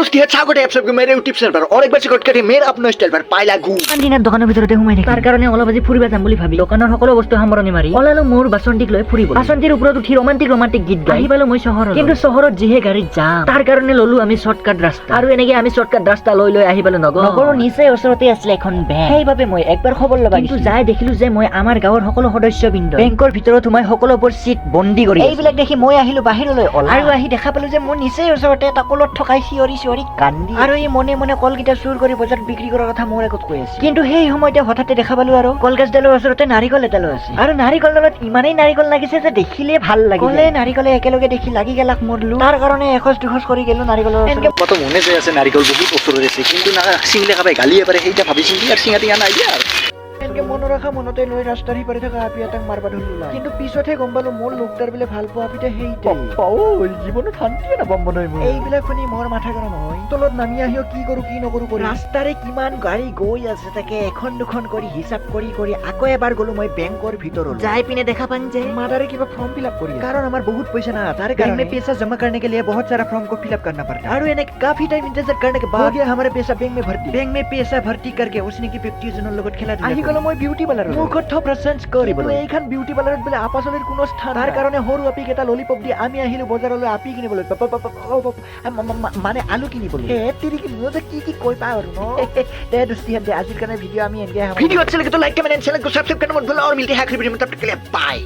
दोस्ती है, स्वागत है आप सबको मेरे यूट्यूब चैनल पर और एक बार से कट मेरा अपना स्टाइल पर पाइला गु। ইমান দিনত দোকানৰ ভিতৰতে সোমাই থাকে, তাৰ কাৰণে অলপ আজি ফুৰিব যাম বুলি ভাবি দোকানৰ সকলো বস্তু সামৰণি মাৰি ওলালো মোৰ বাচন্তিক লৈ ফুৰিব। বাচন্তিৰ ওপৰত উঠি ৰোমান্টিক ৰোমান্টিক গীত গাই আহি পালো মই চহৰত। কিন্তু চহৰত যিহে গাড়ীত যাম, তাৰ কাৰণে ললো আমি শ্বৰ্টকাট ৰাস্তা। আৰু এনেকে আমি শ্বৰ্টকাট ৰাস্তা লৈ লৈ আহি পালো নগৰ। নগৰৰ নিচেই ওচৰতে আছিলে এখন বেংক, সেইবাবে মই একবাৰ খবৰ ল'ব। কিন্তু যাই দেখিলো যে মই আমাৰ গাঁৱৰ সকলো সদস্যবৃন্দ বেংকৰ ভিতৰত সোমাই সকলোবোৰ চিট বন্দী কৰি আছে। এইবিলাক দেখি মই আহিলো বাহিৰলৈ ওলাই আৰু আহি দেখা পালো যে মোৰ নিচেই ওচৰতে এটা কলত থকাই চিঞৰি চিঞৰি কান্দি আৰু ই মনে মনে কলকেইটা চুৰ কৰি বজাৰত বিক্ৰী কৰাৰ কথা মোৰ আগত কৈ আছে। কিন্তু সেই সময়তে হঠাতে দেখা পালো আৰু কলগছডালৰ ওচৰতে নাৰিকল এডালো আছে আৰু নাৰিকলডালত ইমানেই নাৰিকল লাগিছে যে দেখিলে ভাল লাগে। কলে নাৰিকলে একেলগে দেখি লাগি গেলাক মোৰ লোভ। তাৰ কাৰণে এখোজ দুখোজ কৰি গেলো নাৰিকলৰ ওচৰত। মতো মনে যায় আছে, নাৰিকল বহুত ওচৰত আছে, কিন্তু না চিংলে কাবাই গালিয়ে পাৰে। সেইটা ভাবি চিন্তি আৰু চিঙা টিঙা নাই দিয়া আৰু। এনেকে মনৰ আশা মনতে লৈ ৰাস্তাৰ সিপাৰে থকা আপি এটাক মাৰবা ধৰিলো। কিন্তু পিছতহে গম পালো মোৰ লোকটাৰ বোলে ভাল পোৱা আপিটা সেইটাই। জীৱনত শান্তিয়ে নাপাম মনে মই। এইবিলাক শুনি মোৰ মাথা গৰম হয় তলত নামি আহিও কি কৰো কি নকৰো কৰি ৰাস্তাৰে কিমান গাড়ী গৈ আছে, তাকে এখন দুখন কৰি হিচাপ কৰি কৰি আকৌ এবাৰ গলো মই বেংকৰ ভিতৰলৈ। যাই পিনে দেখা পাম যে মাদাৰে কিবা ফৰ্ম ফিল আপ কৰি আছে। কাৰণ আমাৰ বহুত পইচা না, তাৰ बैंक কাৰণে में पैसा जमा करने के लिए बहुत सारा फॉर्म को फिलअप करना पड़ता है और এনেকে काफी टाइम इंतजार करने के बाद हो गया हमारे पैसा बैंक में भर्ती। बैंक में पैसा भर्ती करके उसने কি ব্যক্তিজনৰ লগত খেলা আহি গলো মই বিউটি পাৰ্লাৰ মুখত থপৰা চেঞ্জ কৰিবলৈ। কিন্তু এইখন বিউটি পাৰ্লাৰত বোলে আপাচলিৰ কোনো স্থান। তাৰ কাৰণে সৰু আপি কেইটা ললিপপ দি আমি আহিলো বজাৰলৈ আপি কিনিবলৈ, মানে আলু কিনিবলৈ। হে তিৰিকি, মই যে কি কি কৈ পাওঁ আৰু ন। দে দোস্তি, দে, আজিৰ কাৰণে ভিডিঅ' আমি এনেকে वीडियो अच्छा लगे तो लाइक, कमेंट एंड चैनल को सब्सक्राइब करना मत भूलना और मिलते हैं अगली वीडियो में। तब तक के लिए बाय।